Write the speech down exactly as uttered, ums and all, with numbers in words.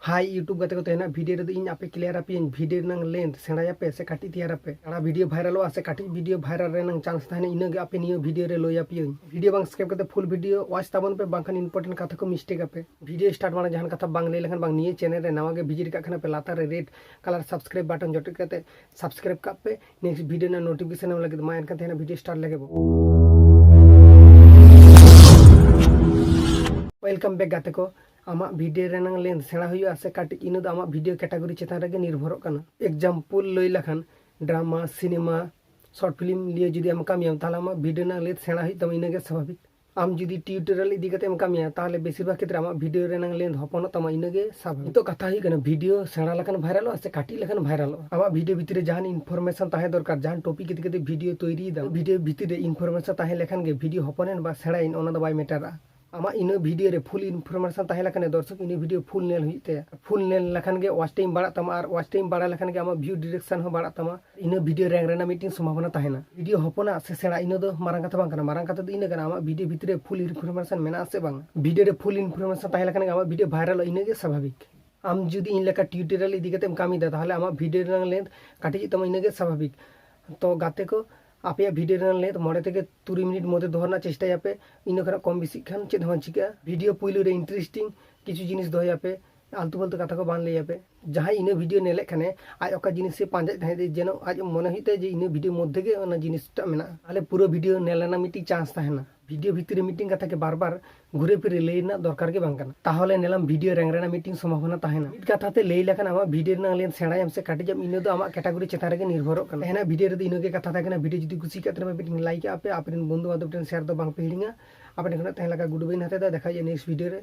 Hi YouTube ᱜᱟᱛᱮ ᱠᱚ, ᱛᱮᱦᱮᱧᱟᱜ video ᱨᱮᱫᱚ ᱤᱧ ᱟᱯᱮ clear ᱟᱯᱮᱭᱟᱹᱧ video ᱨᱮᱱᱟᱝ length, ᱥᱮᱬᱟᱭᱟᱯᱮ ᱥᱮ ᱠᱟᱹᱴᱤᱡ ᱛᱮᱭᱟᱨᱟᱯᱮ᱾ ᱥᱮᱬᱟ video viralᱚᱜᱼᱟ ᱥᱮ ᱠᱟᱹᱴᱤᱡ video viral ᱨᱮᱱᱟᱝ chance ᱛᱟᱦᱮᱱᱟ, ᱤᱱᱟᱹᱜᱮ ᱟᱯᱮ ᱱᱤᱭᱟᱹ video ᱨᱮ ᱞᱟᱹᱭ ᱟᱯᱮᱭᱟᱹᱧ᱾ Video ᱵᱟᱝ skip ᱠᱟᱛᱮ full video watch ᱛᱟᱵᱚᱱ ᱯᱮ, ᱵᱟᱝᱠᱷᱟᱱ important ᱠᱟᱛᱷᱟ ᱠᱚ mistake ᱟᱯᱮ᱾ Video start ᱢᱟᱲᱟᱝ ᱡᱟᱦᱟᱱ ᱠᱟᱛᱷᱟ ᱵᱟᱝ ᱞᱟᱹᱭ ᱞᱮᱠᱷᱟᱱ ᱵᱟᱝ, ᱱᱤᱭᱟᱹ channel ᱨᱮ ᱱᱟᱣᱟ ᱜᱮ visit ᱠᱟᱜ ᱠᱷᱟᱱ ᱯᱮ, ᱞᱟᱛᱟᱨ ᱨᱮ red colour subscribe button ᱡᱚᱴᱮᱫ ᱠᱟᱛᱮ subscribe ᱠᱟᱜ ᱯᱮ, next video ᱨᱮᱱᱟᱜ notification ᱮᱢ ᱞᱟᱹᱜᱤᱫ᱾ ᱢᱟ ᱮᱱᱠᱷᱟᱱ ᱛᱮᱦᱮᱧᱟᱜ video start ᱞᱮᱜᱮ ᱵᱚ᱾ Welcome back ᱜᱟᱛᱮ ᱠᱚ, ᱟᱢᱟᱜ video ᱨᱮᱱᱟᱝ length ᱥᱮᱬᱟ ᱦᱩᱭᱩᱜᱼᱟ ᱥᱮ ᱠᱟᱹᱴᱤᱡ, ᱤᱱᱟᱹ ᱫᱚ ᱟᱢᱟᱜ video category ᱪᱮᱛᱟᱱ ᱨᱮᱜᱮ ᱱᱤᱨᱵᱷᱚᱨᱚᱜ ᱠᱟᱱᱟ᱾ Example ᱞᱟᱹᱭ ᱞᱮᱠᱷᱟᱱ drama, cinema, short film ᱱᱤᱭᱟᱹ ᱡᱩᱫᱤ ᱟᱢ ᱠᱟᱹᱢᱤᱭᱟᱢ, ᱛᱟᱦᱚᱞᱮ ᱟᱢᱟᱜ video ᱨᱮᱱᱟᱝ length ᱥᱮᱬᱟ ᱦᱩᱭᱩᱜ ᱛᱟᱢᱟ, ᱤᱱᱟᱹᱜᱮ ᱥᱟᱵᱷᱟᱵᱤᱠ᱾ ᱟᱢ ᱡᱩᱫᱤ tutorial ᱤᱫᱤ ᱠᱟᱛᱮ ᱮᱢ ᱠᱟᱹᱢᱤᱭᱟ, ᱛᱟᱦᱚᱞᱮ ᱵᱮᱥᱤᱨ ᱵᱷᱟᱜᱽ ᱠᱷᱮᱛᱨᱮ ᱟᱢᱟᱜ video ᱨᱮᱱᱟᱝ length ᱦᱚᱯᱚᱱᱚᱜ ᱛᱟᱢᱟ, ᱤᱱᱟᱹᱜᱮ ᱥᱟᱵᱷᱟᱵᱤᱠ᱾ ᱱᱤᱛᱚᱜ ᱠᱟᱛᱷᱟ ᱦᱩᱭᱩᱜ ᱠᱟᱱᱟ, video ᱥᱮᱬᱟ ᱞᱮᱠᱷᱟᱱ viralᱚᱜᱼᱟ ᱥᱮ ᱠᱟᱹᱴᱤᱡ ᱞᱮᱠᱷᱟᱱ viralᱚᱜᱼᱟ? ᱟᱢᱟᱜ video ᱵᱷᱤᱛᱤᱨ ᱨᱮ ᱡᱟᱦᱟᱱ information ᱛᱟᱦᱮᱸ ᱫᱚᱨᱠᱟᱨ, ᱡᱟᱦᱟᱱ topic ᱤᱫᱤ ᱠᱟᱛᱮ video ᱛᱚᱭᱨᱤᱭᱮᱫᱟᱢ, video ᱵᱷᱤᱛᱤᱨ ᱨᱮ information ᱛᱟᱦᱮᱸ ᱞᱮᱠᱷᱟᱱ ᱜᱮ video ᱦᱚᱯᱚᱱᱮᱱ ᱵᱟ ᱥᱮᱬᱟᱭᱮᱱ, ᱚᱱᱟ ᱫᱚ ᱵᱟᱭ matterᱟ᱾ ᱟᱢᱟᱜ ᱤᱱᱟᱹ video ᱨᱮ full information ᱛᱟᱦᱮᱸ ᱞᱮᱠᱷᱟᱱ ᱫᱚᱨᱥᱚᱠ ᱤᱱᱟᱹ video full ᱧᱮᱞ ᱦᱩᱭᱩᱜ ᱛᱟᱭᱟ᱾ Full ᱧᱮᱞ ᱞᱮᱠᱷᱟᱱ ᱜᱮ watch time ᱵᱟᱲᱟᱜ ᱛᱟᱢᱟ, ᱟᱨ watch time ᱵᱟᱲᱟ ᱞᱮᱠᱷᱟᱱ ᱜᱮ ᱟᱢᱟᱜ view direction ᱦᱚᱸ ᱵᱟᱲᱟᱜ ᱛᱟᱢᱟ᱾ ᱤᱱᱟᱹ video rank ᱨᱮᱱᱟᱜ ᱢᱤᱫᱴᱤᱱ ᱥᱚᱢᱵᱷᱟᱵᱚᱱᱟ ᱛᱟᱦᱮᱱᱟ᱾ Video ᱦᱚᱯᱚᱱᱟᱜ ᱥᱮ ᱥᱮᱬᱟ, ᱤᱱᱟᱹ ᱫᱚ ᱢᱟᱨᱟᱝ ᱠᱟᱛᱷᱟ ᱵᱟᱝ ᱠᱟᱱᱟ᱾ ᱢᱟᱨᱟᱝ ᱠᱟᱛᱷᱟ ᱫᱚ ᱤᱱᱟᱹ ᱠᱟᱱᱟ, ᱟᱢᱟᱜ video ᱵᱷᱤᱛᱨᱤ ᱨᱮ full information ᱢᱮᱱᱟᱜᱼᱟ ᱥᱮ ᱵᱟᱝ᱾ Video ᱨᱮ full information ᱛᱟᱦᱮᱸ ᱞᱮᱠᱷᱟᱱ ᱜᱮ ᱟᱢᱟᱜ video viralᱚᱜᱼᱟ, ᱤᱱᱟᱹᱜᱮ ᱥᱟᱵᱷᱟᱵᱤᱠ᱾ ᱟᱢ ᱡᱩᱫᱤ ᱤᱧ ᱞᱮᱠᱟ tutorial ᱤᱫᱤ ᱠᱟᱛᱮᱢ ᱠᱟᱹᱢᱤᱭᱮᱫᱟ, ᱛᱟᱦᱚᱞᱮ ᱟᱢᱟᱜ video ᱨᱮᱱᱟᱜ length ᱠᱟᱹᱴᱤᱡᱚᱜ ᱛᱟᱢᱟ, ᱤᱱᱟᱹᱜᱮ ᱥᱟᱵᱷᱟᱵᱤᱠ᱾ ᱛᱚ ᱜᱟᱛᱮ ᱠᱚ, ᱟᱯᱮᱭᱟᱜ video ᱨᱮᱱᱟᱜ length ᱢᱚᱬᱮ ᱛᱷᱮᱠᱮ ᱛᱩᱨᱩᱭ ᱢᱤᱱᱤᱴ ᱢᱚᱫᱽᱫᱷᱮ ᱫᱚᱦᱚ ᱨᱮᱱᱟᱜ ᱪᱮᱥᱴᱟᱭᱟᱯᱮ, ᱤᱱᱟᱹ ᱠᱷᱚᱱᱟᱜ ᱠᱚᱢ ᱵᱮᱥᱤᱜ ᱠᱷᱟᱱ ᱪᱮᱫ ᱦᱚᱸ ᱵᱟᱝ ᱪᱤᱠᱟᱹᱜᱼᱟ᱾ Video ᱯᱩᱭᱞᱩ ᱨᱮ interesting ᱠᱤᱪᱷᱩ ᱡᱤᱱᱤᱥ ᱫᱚᱦᱚᱭᱟᱯᱮ, ᱟᱞᱛᱩ ᱯᱷᱟᱞᱛᱩ ᱠᱟᱛᱷᱟ ᱠᱚ ᱵᱟᱝ ᱞᱟᱹᱭᱟᱯᱮ᱾ ᱡᱟᱦᱟᱸᱭ ᱤᱱᱟᱹ video ᱧᱮᱞᱮᱫ ᱠᱷᱟᱱᱮ, ᱟᱡ ᱚᱠᱟ ᱡᱤᱱᱤᱥ ᱮ ᱯᱟᱸᱡᱟᱭᱮᱫ ᱛᱟᱦᱮᱸᱫ, ᱡᱮᱱᱚ ᱟᱡ ᱢᱚᱱᱮ ᱦᱩᱭᱩᱜ ᱛᱟᱭᱟ ᱡᱮ ᱤᱱᱟᱹ video ᱢᱚᱫᱽᱫᱷᱮ ᱜᱮ ᱚᱱᱟ ᱡᱤᱱᱤᱥᱴᱟᱜ ᱢᱮᱱᱟᱜᱼᱟ, ᱛᱟᱦᱞᱮ ᱯᱩᱨᱟᱹ video ᱧᱮᱞ ᱨᱮᱱᱟᱜ ᱢᱤᱫᱴᱤᱡ chance ᱛᱟᱦᱮᱱᱟ᱾ Video ᱵᱷᱤᱛᱨᱤ ᱨᱮ ᱢᱤᱫᱴᱤᱡ ᱠᱟᱛᱷᱟ ᱜᱮ ᱵᱟᱨ ᱵᱟᱨ ᱜᱷᱩᱨᱮ ᱯᱷᱤᱨᱮ ᱞᱟᱹᱭ ᱨᱮᱱᱟᱜ ᱫᱚᱨᱠᱟᱨ ᱜᱮ ᱵᱟᱝ ᱠᱟᱱᱟ, ᱛᱟᱦᱚᱞᱮ ᱧᱮᱞᱟᱢ video rank ᱨᱮᱱᱟᱜ ᱢᱤᱫᱴᱤᱡ ᱥᱚᱢᱵᱷᱟᱵᱚᱱᱟ ᱛᱟᱦᱮᱱᱟ᱾ ᱢᱤᱫ ᱠᱟᱛᱷᱟ ᱛᱮ ᱞᱟᱹᱭ ᱞᱮᱠᱷᱟᱱ, ᱟᱢᱟᱜ video ᱨᱮᱱᱟᱜ length ᱥᱮᱬᱟᱭᱟᱢ ᱥᱮ ᱠᱟᱹᱴᱤᱡᱟᱢ, ᱤᱱᱟᱹ ᱫᱚ ᱟᱢᱟᱜ category ᱪᱮᱛᱟᱱ ᱨᱮᱜᱮ ᱱᱤᱨᱵᱷᱚᱨᱚᱜ ᱠᱟᱱᱟ᱾ ᱛᱮᱦᱮᱧᱟᱜ video ᱨᱮᱫᱚ ᱤᱱᱟᱹᱜᱮ ᱠᱟᱛᱷᱟ ᱛᱟᱦᱮᱸ ᱠᱟᱱᱟ᱾ Video ᱡᱩᱫᱤ ᱠᱩᱥᱤ ᱠᱟᱜ ᱛᱟᱦᱮᱱᱟ, ᱢᱤᱫᱴᱤᱡ like ᱟᱜ ᱯᱮ, ᱟᱯᱮ ᱨᱮᱱ ᱵᱚᱱᱫᱷᱩ ᱵᱟᱱᱫᱷᱚᱵ ᱴᱷᱮᱱ share ᱫᱚ ᱵᱟᱝ ᱯᱮ ᱦᱤᱲᱤᱧᱟ᱾ ᱟᱯᱮ ᱴᱷᱮᱱ ᱠᱷᱚᱱᱟᱜ ᱛᱮᱦᱮᱧ ᱞᱮᱠᱟ good bye ᱤᱧ ᱦᱟᱛᱟᱣ ᱮᱫᱟ᱾ ᱫᱮᱠᱷᱟ ᱦᱩᱭᱩᱜᱼᱟ next video ᱨᱮ᱾